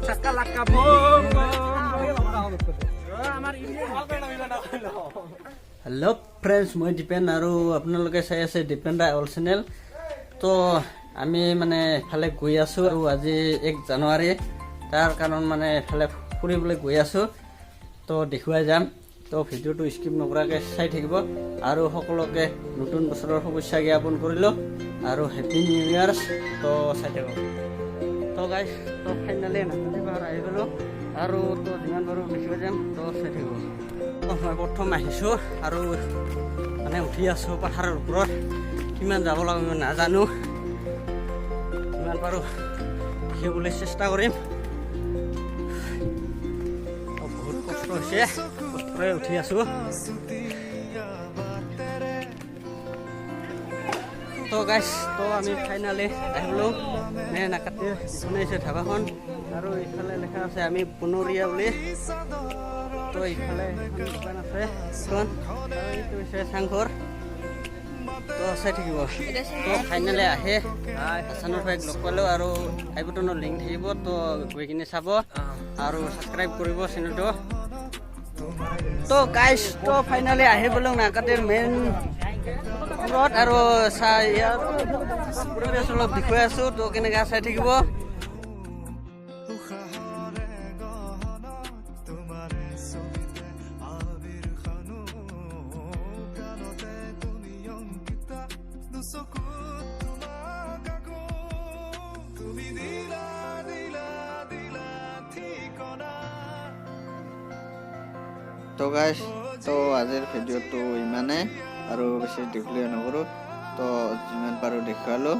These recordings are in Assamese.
Shakalaka boom boom. Hello friends, মই দীপেন আৰু আপোনালোকে চাই আছে দীপেন দা অল চেনেল। তো আমি মানে এফালে গৈ আছোঁ আৰু আজি 1 জানুৱাৰী, তাৰ কাৰণ মানে এফালে ফুৰিবলৈ গৈ আছোঁ। তো দেখুৱাই যাম। তো ভিডিঅ'টো স্কিপ নকৰাকৈ চাই থাকিব আৰু সকলোকে নতুন বছৰৰ শুভেচ্ছা জ্ঞাপন কৰিলোঁ আৰু হেপী নিউ ইয়াৰ্ছ। তো চাই থাকক। তো গাইছ, তো ফাইনেলি নাকাটি পাহাৰ আহি গ'লোঁ আৰু তো যিমান পাৰোঁ দেখুৱাই যাম। তো চাই থাকিব। তো মই প্ৰথম আহিছোঁ আৰু মানে উঠি আছোঁ পাহাৰৰ ওপৰত। কিমান যাব লাগিব মই নাজানো, যিমান পাৰোঁ দেখিবলৈ চেষ্টা কৰিম। তো বহুত কষ্ট হৈছে, কষ্টৰে উঠি আছোঁ। তো গাইছ, তো আমি ফাইনেলি আহিলোঁ নে নাকাটি বনাইছে ধাবাখন আৰু ইফালে লেখা আছে আমি বনৰীয়া বুলি। তো ইফালে এখন দোকান আছে এখন আৰু এইটো হৈছে চাংঘৰ। তো চাই থাকিব। তো ফাইনেলি আহে হাছানৰ ভাইক লগ পালোঁ আৰু আই বটনৰ লিংক থাকিব, তো গৈ কিনে চাব আৰু ছাবস্ক্ৰাইব কৰিব চেনেলটো। তো গাইছ, তো ফাইনেলি আহি গ'লো নাকাটিৰ মেইন ওপৰত আৰু চাই ইয়াৰ পৰিৱেশ অলপ দেখুৱাই আছোঁ। তো কেনেকৈ চাই থাকিব। উশাহৰে গহনা তোমাৰে ছবিতে আবিৰ সানো, গানতে তুমি অংকিতা, দুচকুত তোমাক আকৌ তুমি দিলা দিলা দিলা ঠিকনা। তো গাইছ, তো আজিৰ ভিডিঅ'টো ইমানে আৰু বেছি দীঘলীয়া নকৰোঁ। তো যিমান পাৰোঁ দেখুৱালোঁ।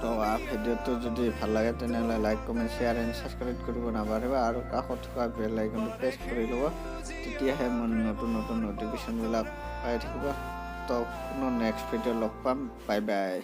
তো ভিডিঅ'টো যদি ভাল লাগে, তেনেহ'লে like, comment, share and subscribe কৰিব নাপাহৰিব আৰু কাষত থকা বেল আইকনটো প্ৰেছ কৰি ল'ব, তেতিয়াহে মই নতুন নতুন ন'টিফিকেশ্যনবিলাক পাই থাকিব। তো পুনৰ নেক্সট ভিডিঅ' লগ পাম। Bye bye.